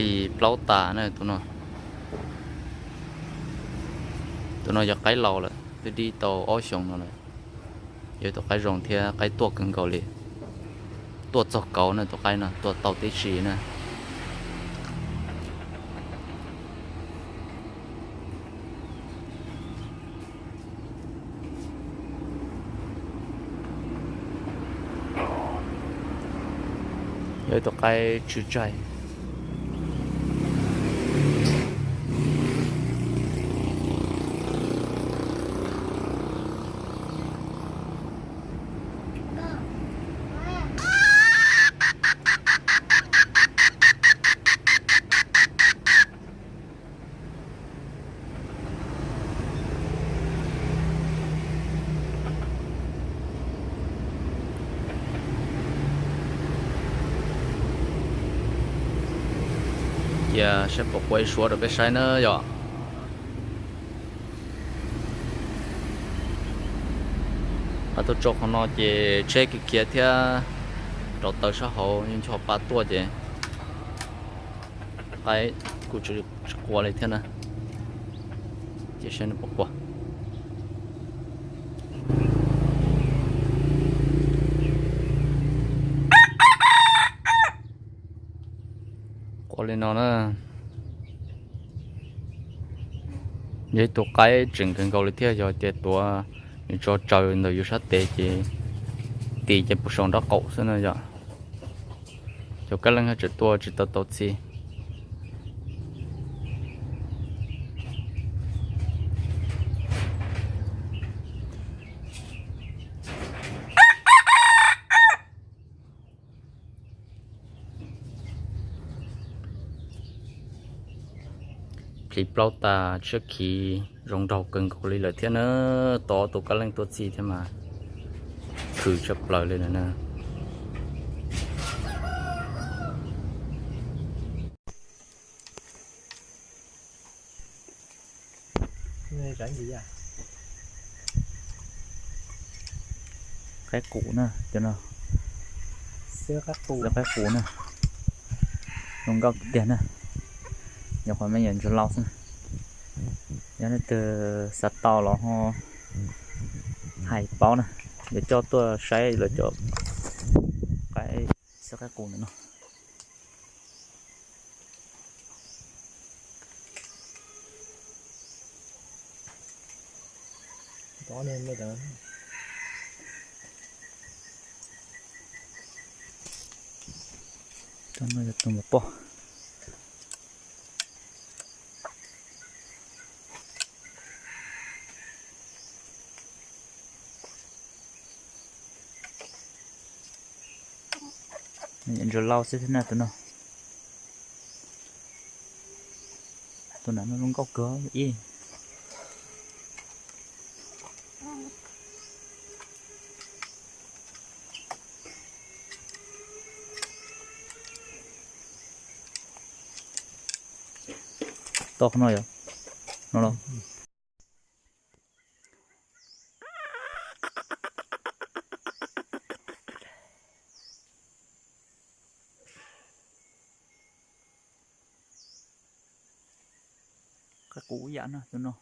Ib plaub tas na tus no. Tus no yog qaib laus lawm, twb dib tau ob xyoos no lawm. Yog tus qaib zoo thiab qaib tuaj kawg nkaus li. Tuaj txog kauv na, tus qaib no tuaj tau tib si na. Yog ib tus qaib tsw tsaig. Cia saib puas qua ib suab rau peb saib na yom. Qhov tuaj tso qhov no ces tsheb khiav khiav thiab rauv taws sab hauv, ncho pa tuaj ces qaib kuj tsis qua li thiab na. Ces saib nws puas qua. Qua li no na. Yog ib tug qaib tseem kawg nkaus li thiab, yog tias tuav nws tso tsaws ntawm yus sab tes ces tis ces puas saum nraub qaum xwb na yom. Cov kab leej haj tseem tuaj tsis tau tau txi. Plhis plaub tas tshiab khiv zoo nraug kawg nkaus li lawm thiab na. Tau ob tug kab leej tuaj txi thiab mas khwv tshaj plaws li lawm na. Qaib qus na, cov no. Qaib qus na, zoo nkauj tiag na. Nyuam qhuav me nyuam ntsuag laus xwb. Yog leej twg xav tau los ho hais paub na, yuav coj tuaj saib lawv cov qaib, xab qaib qus ntawm no. Tus no yog tus mos poj. Ntsuag laus xwb thiab na tus no. Tus no zoo nkauj kawg ib. Tau qhov no yom, no los. Qaib qus ib yam no, tus no.